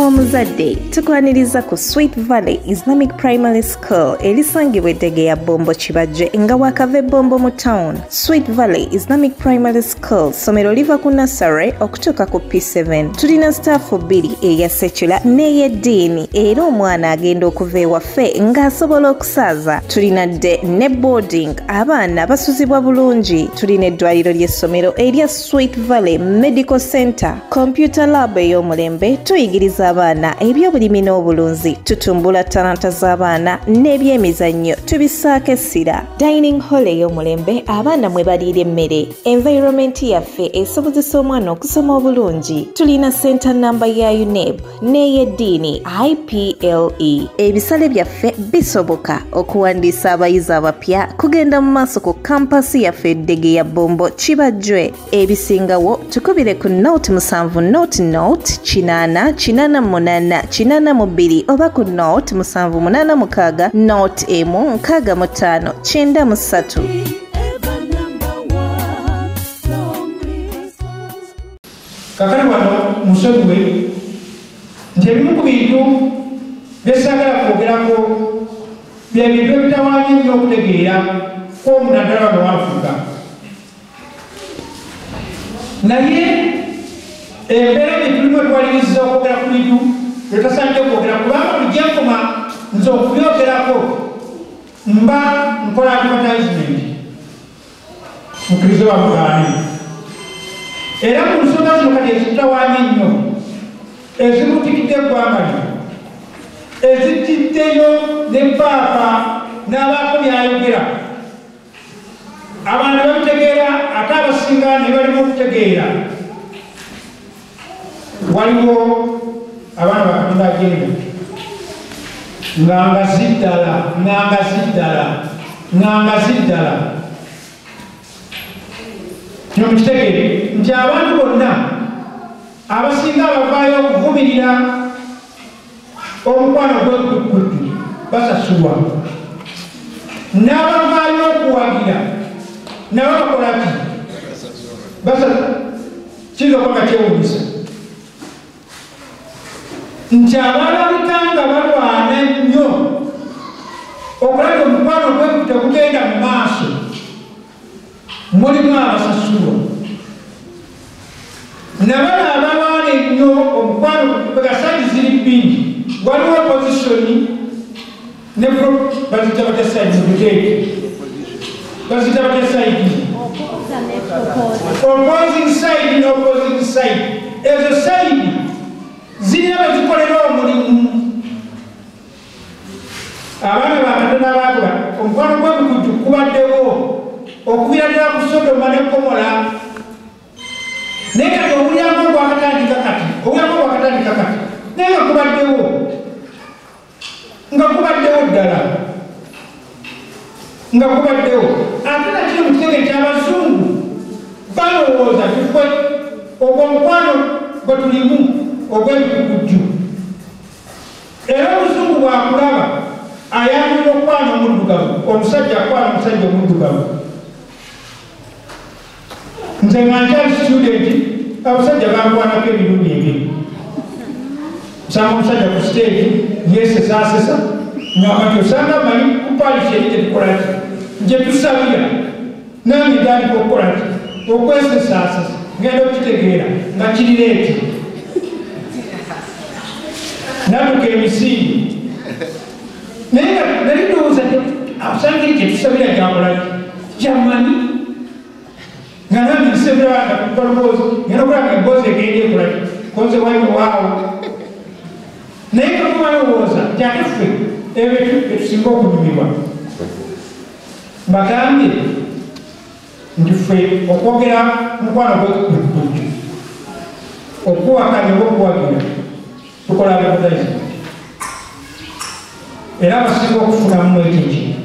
Omuzadde tukwaniriza ku Sweet Valley Islamic Primary School erisangibwa eddege ya Bombo Kibajje nga wakava Bombo mu town. Sweet Valley Islamic Primary School ssomero liva ku nursery okutuuka ku P7. Tulina staff bbiri, eya secular n'ey'eddiini, era omwana agenda okuva ewaffe ng'asobola okusaaza. Tulina day ne boarding, abaana basuzibwa bulungi. Tulina eddwaliro ly'essomero erya Sweet Valley Medical Center, computer lab ey'omulembe, tuyigiriza abaana ebyobulimi n'obulunzi, tutumbula talanta z'abaana n'ebyemizannyo tubissaako essira. Dining hall ey'omulembe abaana mwe baliira emmere. Environment yaffe esobozesa omwana okusoma obulungi. Tulina center number ya UNEB n'ey'eddiini IPLE. Ebisale byaffe bisoboka. Okuwandiisa abayizi abapya kugenda mu maaso ku kampasi yaffe eddege ya Bombo Kibajjwe. Ebisingawo tukubire ku 07 00 80 88 82 oba ku 0786 01 65 93. Kakati wano musonyiwe nti ebimu ku bintu byesaagala kwogerako bye bintu ebitawaanya ennyo okutegeera kw'omunaddala wano Afrika, naye embeera gye tulimu etwaliriza okwogera ku bintu byetasaanidde kwogera, kubanga buli gye nkoma nze okubyogerako mba nkola advertisement. Mukkirize bamugaane. Era mu nsonga zino kati ezitawaanya ennyo ezibutikidde eggwanga lino, ezitiddeyo ne paapa n'abaako byayogera, abantu babitegeera ate abasinga ne balimu okutegeera. Waliwo abaana ba Katonda agenda nga ngazi ddala, nga ngazi ddala, nga ngazi ddala. Kino mukitegeere nti abantu bonna abasinga abavaayo okuvumirira omukwano gw'ekkutu basasulwa, n'abavaayo okuwagira nabo bakola ki? Kiyinza okuba nga kyewuunyisa nti abalabika nga balwana ennyo okulaba omukwano gw'ekkutu tegugenda mu maaso mulimu abasasulwa, nabano abalwana ennyo omukwano bwegasangi ziri bbiri, waliwo opposition ne bazita batya side muteeke, bazita batya side, opposing side ne opposing side. Ezo side zirina bwe zikolera omulimu. Abaana ba Katonda baakola omukwano gw'ebikujju kubaddewo okubira ddala ku Sodoma ne Ggomola, naye kati owuliramu ogwakatandika kati, owuliramu ogwakatandika kati, naye nga kubaddewo, nga kubaddewo ddala, nga kubaddewo. Ate nakiri mu kitege ky'abazungu balowooza tufe ogwo omukwano gwe tulimu ogw'ebikukujju, era omuzungu bw'akulaba ayanguyira okukwana omuddugavu, omusajja akwana omusajja omuddugavu. Nze nga nkyali student, abasajja bankwanako emirundi ebiri. Nsanga omusajja ku stage yeesesaasesa ngamba nti osanga manyi ku parish eri gye tukola ki, gye tusabira, nange ntandika okukola ki, okwesesaasesa, ngenda okukitegeera nga kiri leeti. Nadduka emisinde, naye nga nali ndowooza nti osanga eri gye tusabira gyakola ki, gyamanyi. Nga nange nsabira nga kuba luboozi, ngenda okulaba nga emboozi egenda ekola ki, konze waliwo waawo. Naye nga mubalowooza nti ate ffe ebyo byetusinga okunyumirwa. Mbagambye nti ffe okwogera mukwano gw'ekujju, okuwakanya oba okuwagira, tukola advertisement, era abasinga okufunamu ekyo ekintu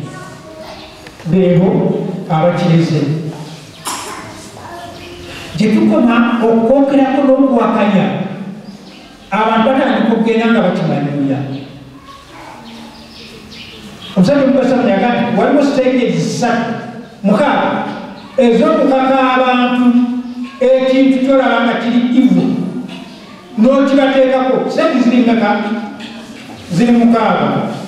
beebo abakirize. Gye tukoma okwogerako n'okuwakanya, abantu batandika okugenda nga bakimanyiira. Omusajja omukasatu yagamba nti waliwo stages ssatu mukaaga ez'okukaka abantu ekintu kyolaba nga kiri evil. N'okibateekako. Sente ziri mmeka? Ziri 6.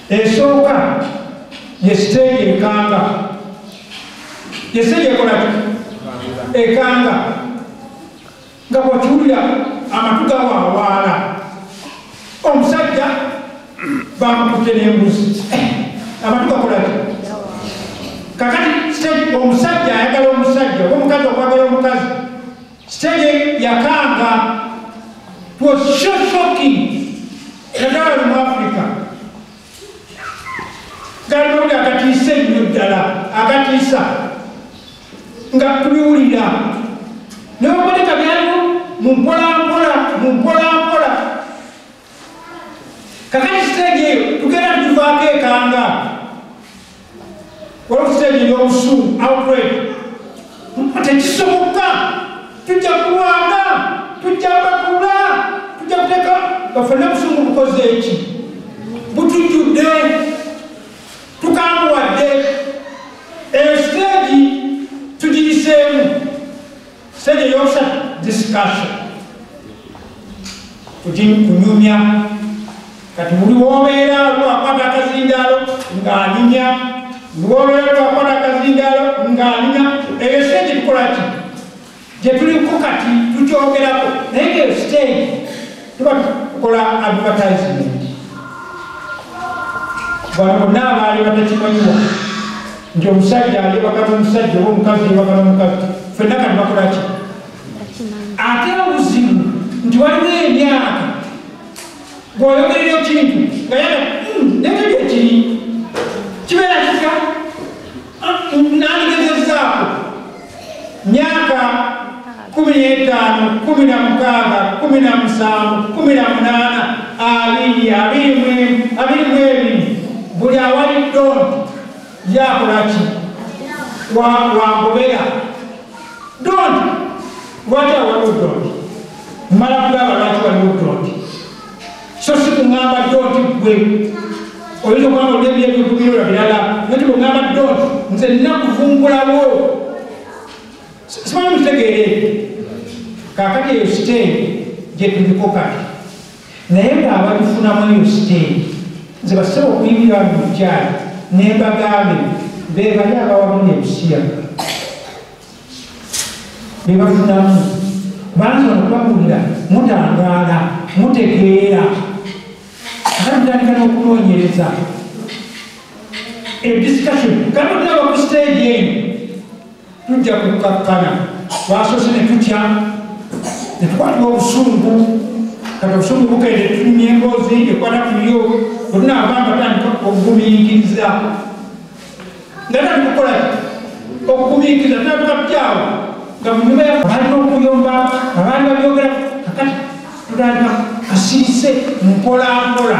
Esooka ye siteegi ekanga. Ye siteegi ekola ki? Ekanga. Nga bw'okiwulira amatu gawaawaala. Omusajja bamukutte n'embuzi. Amatu gakola ki? Kakati siteegi omusajja ayagala omusajja oba omukazi okwagala omukazi. Siteegi yakanga. It was so shocking. Naddala mu Africa. Gali mawulire agatiisa ennyo ddala, agatiisa nga tubiwulira. Naye obuboneka byaliwo mu mpolampola, mu mpolampola. Kakati siteegi eyo tugenda tugivaako ekanga. Waliwo siteegi ey'obusungu, outrage. Tekisoboka, tujja kulwana, tujja bakula, tujja kuteeka nga ffenna busungu bukoze eki? Butujjudde, tukambuwadde. Eyo siteegi tugiyiseemu. Siteegi ey'okusatu, discussion. Kunyumya. Kati buli w'obeera lwakwata akazindaalo ng'anyumya, buli w'obeera lwakwata akazindaalo ng'anyumya. Eyo siteegi tukola ki? Gye tuliko kati tukyogerako, naye ng'eyo siteegi tuba tukola advertisement. Bano bonna abaali batakimanyiwa nti omusajja ayebaka n'omusajja oba omukazi yebaka n'omukazi, ffenna kati bakola ki? Ate obuzibu nti waliwo emyaka bw'oyogerera ekintu nga yaga nekyo gyekiri kibeera kitya? Nandigezezzaako myaka 15, 16, 17, 18, 20, 21, 22, buli awali don't yakola ki? Wangobera. Don't. Lwaki awaliwo don't? Mmala kulaba lwaki waliwo don't. So si kuŋŋamba don't ggwe. Oyinza okugamba oli ebyebyokubirola birala, naye tikuŋŋamba don't, nze nnina kuvumbulawo. Simanyi mukitegeera ebyo. Kaakati eyo siteegi gye tuliko kati. Naye ng'abagifunamu eyo siteegi, nze bassebo okuyimirira wano mu kyalo ne mbagambe be bali abawagira ebisiyaga. Be bafunamu. Kubanga ono kubabuulira mutangaala, mutegeera. Ate mutandika n'okunoonyereza. Ediscussion, kati tulaba ku siteegi eno, tujja kukkakkana. Twasoose ne tutya, ne tukwatibwa obusungu. Kati obusungu bukende tunyumya emboozi ekwata ku yo, bwe tunaava nga tutandika okugumiikiriza. Nga tutandika okukola ki? Okugumiikiriza, tunatuuka tutyawo nga mu nyumba yaffe abalina okuyomba, abaali babyogera, kakati tutandika kasirise mpola mpola.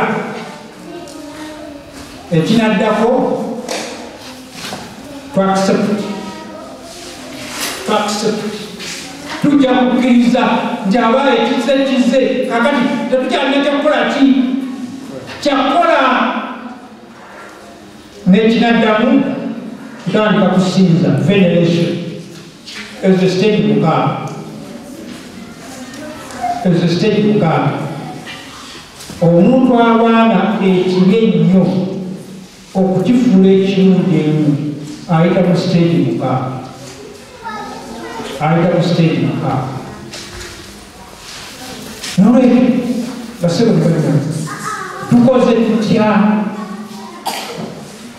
Ekinaddako to accept. To accept. Tujja kukkiriza nti aba ekize kize, kakati tetukyalina kyakukola ki? Kyakukola. N'ekinaddamu tutandika kusinza, veneration. Ezo stage 6. Ezo stage 6. Omuntu alwana ekibi ennyo okukifuula ekirungi ennyo ayita mu stage 6. Ayita mu stage 6. Nolwekyo bassebo ne bannange, tukoze tutya?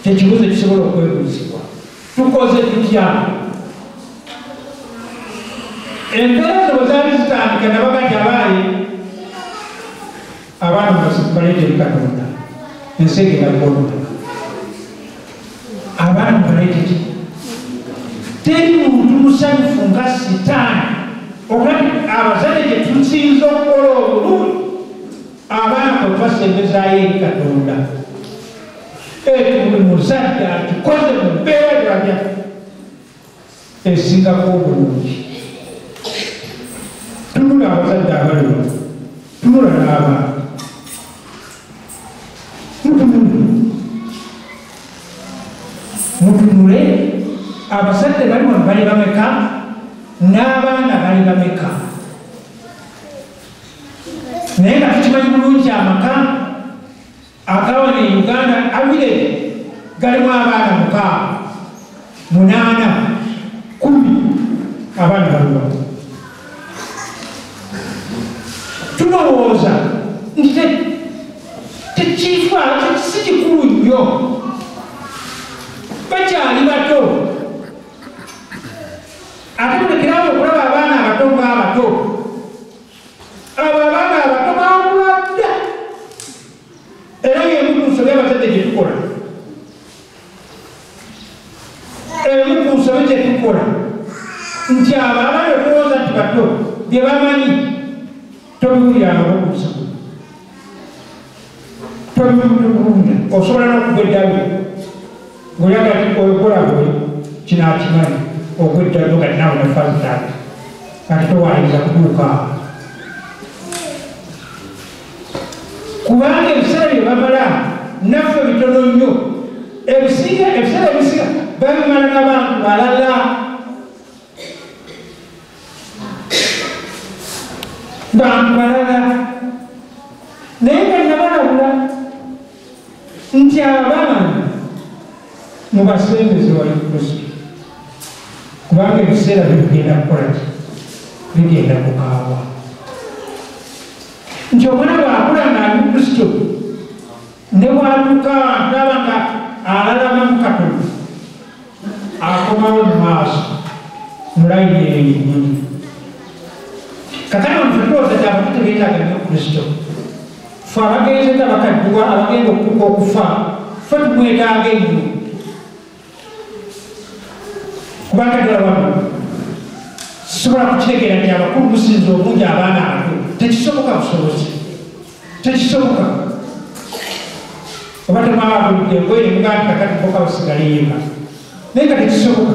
Kyekibuuzo ekisobola okwebuuzibwa. Tukoze tutya? Embeera zo bwe zaali zitandika nabaga nti abaayi abaana baleete eri Katonda, ensi egenda kwonooneka. Abaana baleete ki? Teri muntu musanyufu nga Sitaani. Okati abazadde gye tusinza okukola obulungi, abaana kwe tubasembezaayo eri Katonda. Ekyo buli muzadde akikoze mu mbeera gy'alya esingako obulungi. Tunula abazadde abali wano, tunula n'abaana. Mutunule. Mutunule, abazadde bali wano bali bameka, n'abaana bali bameka. Naye nga tukimanyi bulungi amaka agawana e Uganda average galimu abaana 6, 8, 10 abaana baliwa. Tulowooza nti tekifa si kikulu nnyo, bakyali bato. Ate mulekerawo okulaba abaana abato ng'abato. Abo abaana abato baakula dda. Era y'emu ku nsobi abazadde gye tukola. Emu ku nsobi gye tukola nti abo abaana otulowooza nti bato bye bamanyi tobiwulirangako ku nsiko. Tobiwulira, osobola n'okugwa eddalu ng'oyagala oyokola bwe kino akimanyi ogwa eddalu kati naawe nafaazitaati kati towayinza kutuuka awo. Kubanga ebiseera bye bamala naffe bitono nnyo, ebiseera ebisinga babimala n'abantu balala. Bantu balala. Naye nga nabalabula nti abaana mubasembeze wali Kristo, kubanga ebiseera bigenda kukola ki? Bigenda kukaawa. Nti omwana bw'akula ng'ali mu Kristo ne bw'atuuka n'aba nga alalamamu katono akomawo mu maaso mu layini eyo yennyini. Kakati wano ffe tulowooza nti abato tebeetaaga nnyo Kristo. Ffe abagenze nga bakaddiwa abagenda okutuuka okufa ffe tumwetaaga ennyo. Kubanga ddala wano sisobola kukitegeera nti abakulu musinza obungi abaana abato. Tekisoboka busobozi, tekisoboka. Oba temwabagulidde engoye ne mugamba nti kakati mboka basigale yeka, naye nga tekisoboka.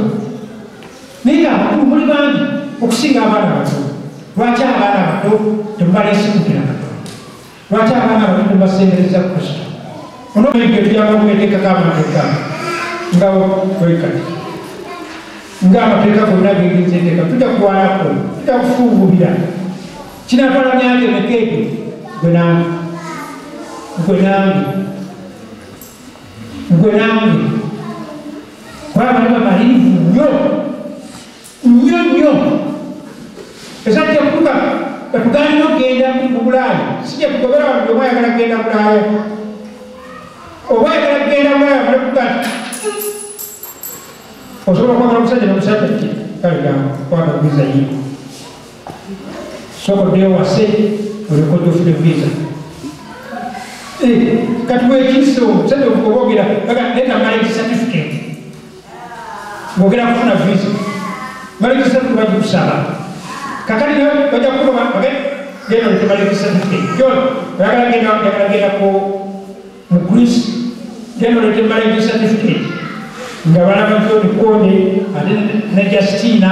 Naye nga abakulu muli bangi okusinga abaana abato. Lwaki abaana abato temubaleese kumpi na Katonda? Lwaki abaana abato temubasembereza Kristo? Onoebyo tuyamba okubeteekako amateeka nga wekati ng'amateeka gonna gegenza enteeka, tujja kuwalako, tujja kufungubira. Kinatwala myaka emeka egyo? Gwe nange, gwe nange, gwe nange. Kuba bali bamalirivu nnyo nnyo nnyo. Esajja kutuuka batugaanira okugenda mu Bulaaya, si gye tugobera wano oba oyagala kugenda Bulaaya, oba oyagala kugenda Bulaaya omale kuga nti osobola okwagala omusajja n'omusajja ki kale gamba kwata visa yiiko, sooka oddeyo wase olyoke ojje ofune visa. Kati weekisse omusajja oboogera leeta marriage certificate ng'ogenda kufuna visa. Marriage certificate bagikusaba. Kakati bajja kukuba genda olete marriage certificate. John oyagala genda ku mu Greece, genda olete marriage certificate nga balaba John Konde ate ne Justina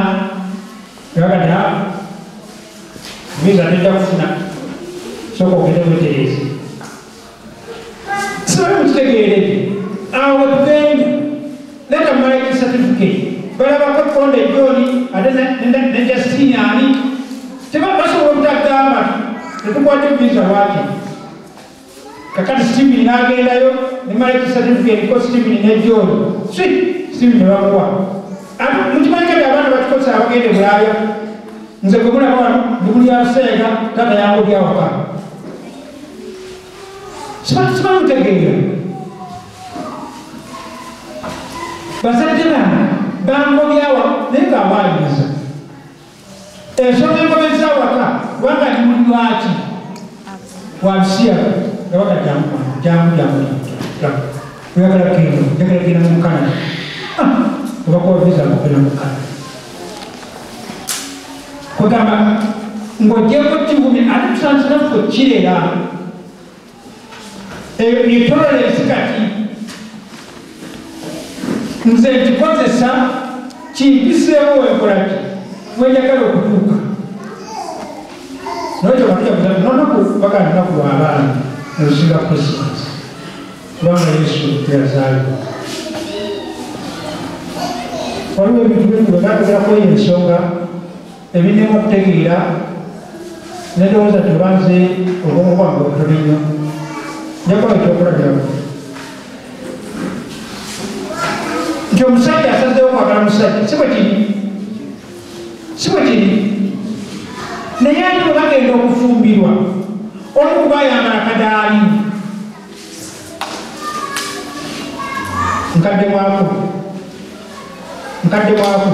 nga visa tejja kufuna, sooka ogende weetereeze. Simanyi mukitegeere awo wetugenda leeta marriage certificate balabako Konde John ate ne Justina ani tebasobola obutagamba tetukwate visa lwaki. Kakati Stephen n'agendayo ne marriage certificate ko Stephen ne John si Stephen ne bamuwa. Ate mukimanyi kati abaana bakikozesa abagenda e Bulaaya. Nze gwe mulaba wano ndi mulya Nseega, taata yangobya awaka. Simanyi mutegeera. Bazadde bange bangobya awaka naye ng'awaayiriza. Ensonga engobezza awaka kubanga ndi muli lwaki wa bisiyaga nga baga jangu jangu jangu jangu oyagala kugenda njagala kugenda mu Canada. Obakuwa visa ng'ogenda mu Canada. Kwegamba ng'oggyeko kivumye ate tusanze naffe okukirera. Eyo ye tolerance kati nze nkikozesa kimpiseewo wenkola ki wenjagala okutuuka. Nolwekyo katujaguza n'olunaku bagamba lunaku lw'abaana olusinga Christmas kubanga Yesu teyazaalibwa. Waliwo ebintu bingi bwe baatugerako eyo ensonga ebinema okutegeera Nendowooza tubanze obwongo bwange obutono nnyo. Njakola ekyokulabirako nti omusajja asazeewo kwagala musajja, si bwe kiri? Si bwe kiri? Naye ate bwe bagenda okufumbirwa, omu kuba ayambala kadaali. Nkadde mwako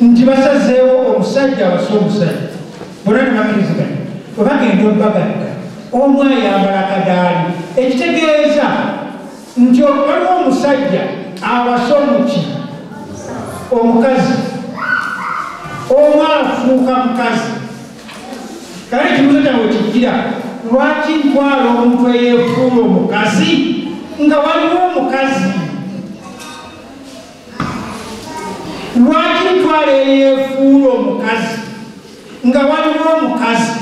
nti basazeewo omusajja awase omusajja, bonna ne bakkiriziganya. Bwe bagenda obbagadda, omu ayambala kadaali, ekitegeeza nti waliwo omusajja awase omuki omukazi, omu afuuka mukazi. Kale ekibuuzo kyange kijjira, lwaki ntwala omuntu eyeefuula omukazi nga waliwo omukazi? Lwaki ntwala eyeefuula omukazi nga waliwo omukazi?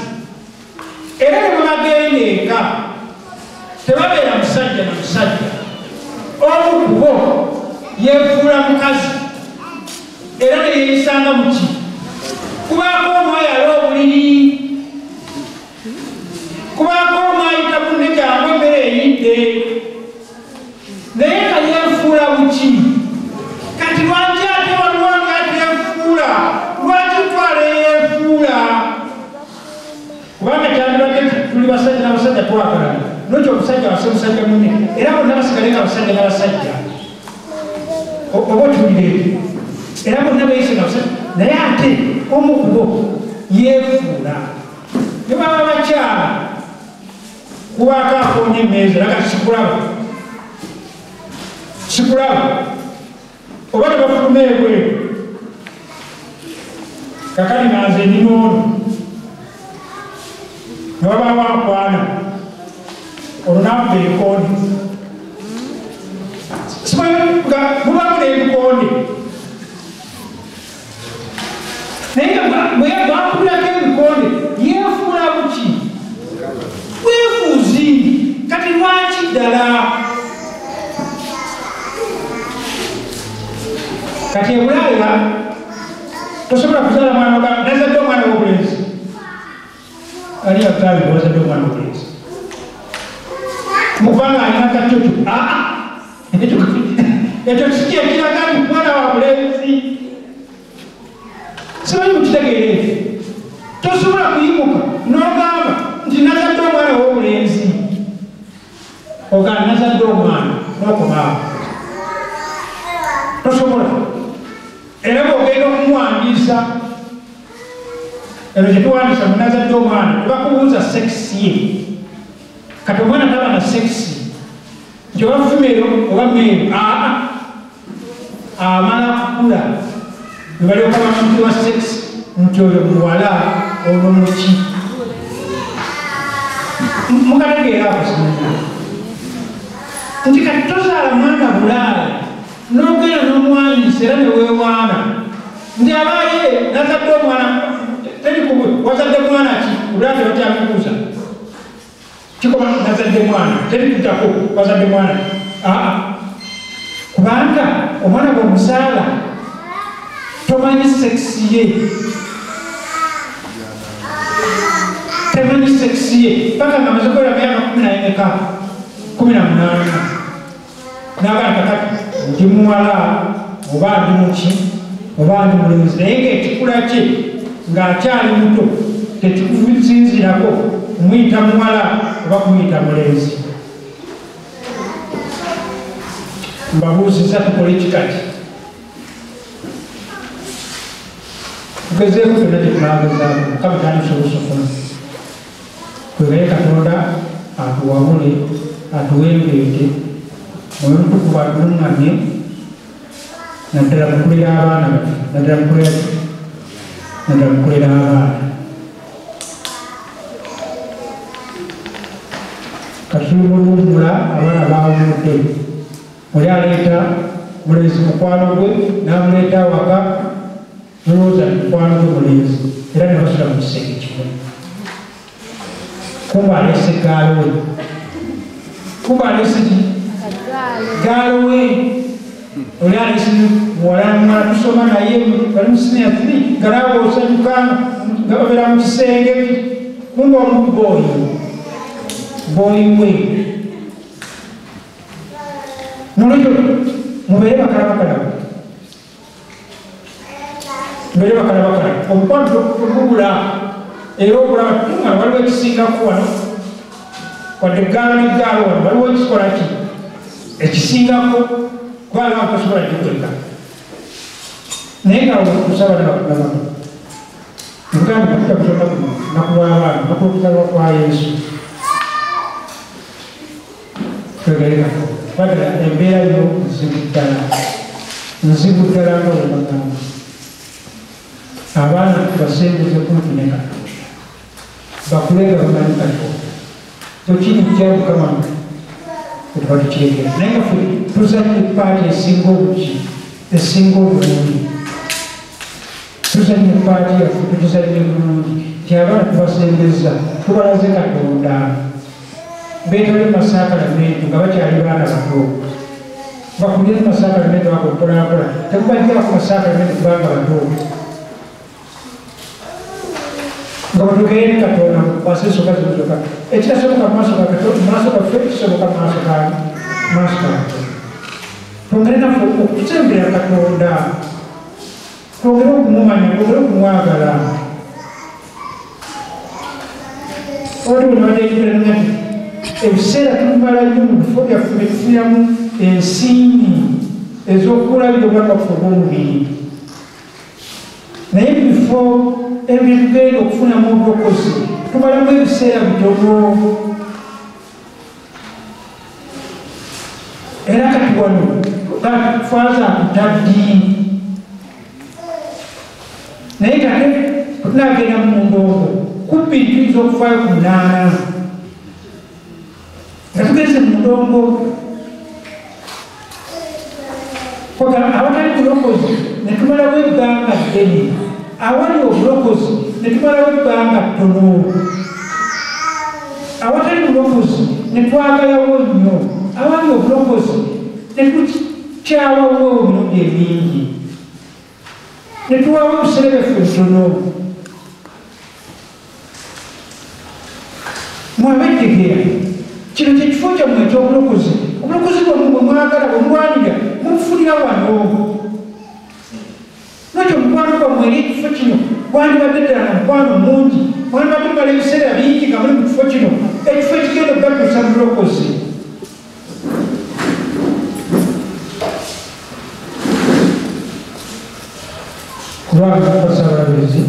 Era ne bwe bagenda eka tebabeera musajja na musajja, omu ku bo yeefuula mukazi era ne yeeyisanga muki. Kubaako omu ayala obuliri, kubaako omu ayita munne jangu emmere eyidde, naye nga yeefuula buki. Kati lwaki ate waliwo ateefuula? Lwaki ntwala eyeefuula? Kubanga kyandibadde tuli basajja n'abasajja twagalana, nokyo omusajja awase musajja munne, era bonna basigale nga basajja n'abasajja. Oba okiwulira ekyo? Era bonna beeyise nga basajja, naye ate omu ku bo yeefuula. Ne baba bakyala, kubaako akoonya emmeeza, era kati sikulaba, sikulaba, oba ne bafuluma ebweru. Kakati nga nze ndi n'ono, ne wabaawo akwana, olwo n'akuba ebikonde. Simanyi nga mubaamu n'ebikonde, naye nga bwe bakubirako ebikonde yeefuula buki? Bwefuuzi. Kati lwaki ddala? Kati e Bulaaya tosobola kuzaala mwana oga nazadde omwana w'obulenzi. Ani agambye wazadde omwana w'obulenzi? Mukubanga alina kacucu. Aa, ekyo si kyekiraga nti mwana wa bulenzi. Simanyi mukitegeera ekyo. Tosobola kuyimuka n'ogamba nti nazadde omwana w'obulenzi. Ogamba nazadde omwana n'okomaawo. Tosobola. Era bw'ogenda okumuwandiisa, eno gye tuwandiisa mu nazadde omwana, tebakubuuza sekisi ye. Kati omwana taba na sekisi nti oba female oba male, aa, amala kukula ne balyoka bamuwa sekisi nti oyo muwala ono muki. Mukategeera ako simanyi nti kati tozaala mwana Bulaaya n'ogenda n'omuwandiisa era ne weewaana nti abaaye nazadde omwana, wazadde mwana ki? Bulaaya tebakyamubuuza. Kikoma nazadde mwana, teri kutako wazadde mwana. Aa, kubanga omwana bw'omuzaala tomanyi sekisi ye, temanyi sekisi ye paka nga amaze kuwera myaka 14 18 n'agamba kakati ndi muwala oba ndi muki oba ndi mulenzi, naye ng'ekikula kye ng'akyali muto tekikusinziirako kumuyita muwala oba kumuyita mulenzi. Mbabuuzizza tukole kikati? Tugezeeko byonna gye tunaagezaako, Mukama tandise okufuna. Twegaye Katonda atuwabule, atuwembeete, Mwoyo Mutukuvu atuluŋŋamye, naddala mu kulera abaana baffe, naddala mu kulera abaana. Kati tuli mu luwummula, abaana baawumudde. Oli aleeta mulenzi mukwano gwe n'amuleeta awaka, nolowooza nti mukwano gwe mulenzi, era ne basula mu kisenge kimu. Kumbe aleese gaalo we, kumbe aleese ki? Gaalo we. Oli aleese muwala muwala tusoma naye bali mu senior 3, nga naawe osanyuka nga babeera mu kisenge kumbe omu booyi we. Nolwekyo mubeere bakalabakalabu, mubeere bakalabakalabu. Omukwano tugubula era okulaba nga waliwo ekisingako wano, wadde eggaalo n'eggaalo wano waliwo ekikola ki ekisingako, kubanga tosobola gikweka. Naye nga okusaba nabano uganda kutakutonda kuno lunaku lw'abaana, lunaku lw'okuzaalibwa kwa Yesu. Twegalerako bagala embeera yo nzibu ddala, nzibu ddala nga bwe bagamba. Abaana tubasembeze kumpi ne Katonda, bakule nga bamanyi Katonda. Tokirijja Mukama bwe tuba tukiregera, naye nga ffe tuzannya epaati esinga obuki, esinga obulungi. Tuzannya epaati yaffe tugizannya bulungi nti abaana tubasembeza, tubalaze Katonda. Beetole mu masaakalamento nga bakyali baana bato, bakulire mu masaakalamento ago mpolampola, tekubajjako masaakalamento kubanga bato. Nga bwe ne Katonda mukwase ensonga zino zokka, ekitasoboka mu maaso ga Katonda, mu maaso gaffe kisoboka mu maaso ga Katonda. Twongere naffe okusembera Katonda, twongere okumumanya, twongere okumwagala. Waliwo nabadde ebiseera tubimala nnyo mu bifo byaffe bye tufuniramu ensimbi ez'okulabira obulamu bwaffe obw'omubiri, naye mu bifo ebitugenda okufunamu obulokozi tumalamu ebiseera bitono. Era kati wano faaza akutaddi, naye kate tunagenda mu ndongo kubbi tuyinza okufaayo ku 8 nga tugenze mu ndongo. Awatali bulokozi ne tumalawo ebbanga ddene, awali obulokozi ne tumalawo ebbanga ttono. Awatali bulokozi ne twagalawo nnyo, awali obulokozi ne tukyawawo emirundi emingi, ne tuwawo ebiseera byaffe bitono. Mwabejjegera kino kye kifo kyammwe eky'obulokozi. Obulokozi bwammwe bwe mwagala, bwe mulwanira, mubufunira wano. Lwekyo omukwano gwammwe eri ekifo kino gwandibadde ddala na mukwano mungi, mwandibadde mumala ebiseera bingi nga muli mu kifo kino, ekifo ekigenda okubatuusa mu bulokozi. Kubanga Ssaabalabizi